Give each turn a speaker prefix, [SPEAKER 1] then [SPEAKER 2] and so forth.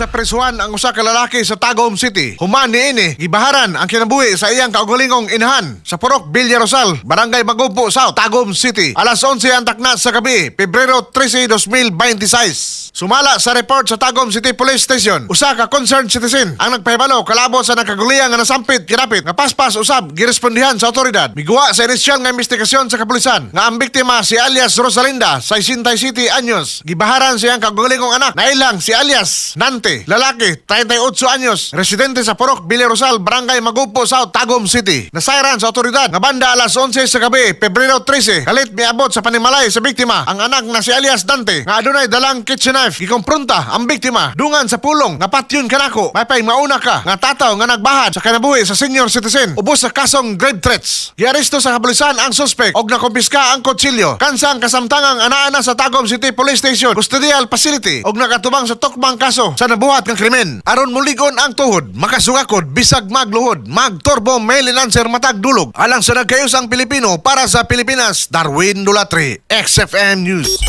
[SPEAKER 1] Sa presuhan ang usa ka lalaki sa Tagum City. Human niini, gibaharan ang kinabuhi sa iyang kaugalingong inahan sa Purok Villarosal, Barangay Magupo South, Tagum City. Alas 11 ang takna sa gabi, Pebrero 13, 2026. Sumala sa report sa Tagum City Police Station, usa ka concerned citizen ang nagpahibalo kalabot sa nakaguliang nga nasampit kinapit nga paspas usab girespondihan sa otoridad. Miguwa sa inisyal nga investigasyon sa kapulisan nga ang biktima si alias Rosalinda, 67 anyos. Gibaharan siyang kaugalingong anak na ilang si alias Nante, lalaki, 38 anyos, residente sa Purok Villarosal, Barangay Magupo South, Tagum City. Nasayran sa otoridad nga banda alas 11 sa gabi, Pebrero 13, kalit miabot sa panimalay sa biktima ang anak na si alias Dante nga adunay dalang kitchen knife. Gikompronta ang biktima dungan sa pulong nga "Patyon ka nako, maypay mauna ka," nga tataw nga nagbahad sa kinabuhi sa senior citizen ubos sa kasong grave threats. Giaresto sa kapulisan ang suspect og nakumpiska ang kutsilyo. Kansang kasamtangang anaa na sa Tagum City Police Station Custodial Facility og nakatubang sa tukmang kaso sa nabuhat ng krimen. Aron muligon ang tuhod, makasugakod bisag magluhod, mag-turbo male enhancer matag dulog. Alang sa nagkayusang Pilipino para sa Pilipinas, Darwin Dulatri, XFM News.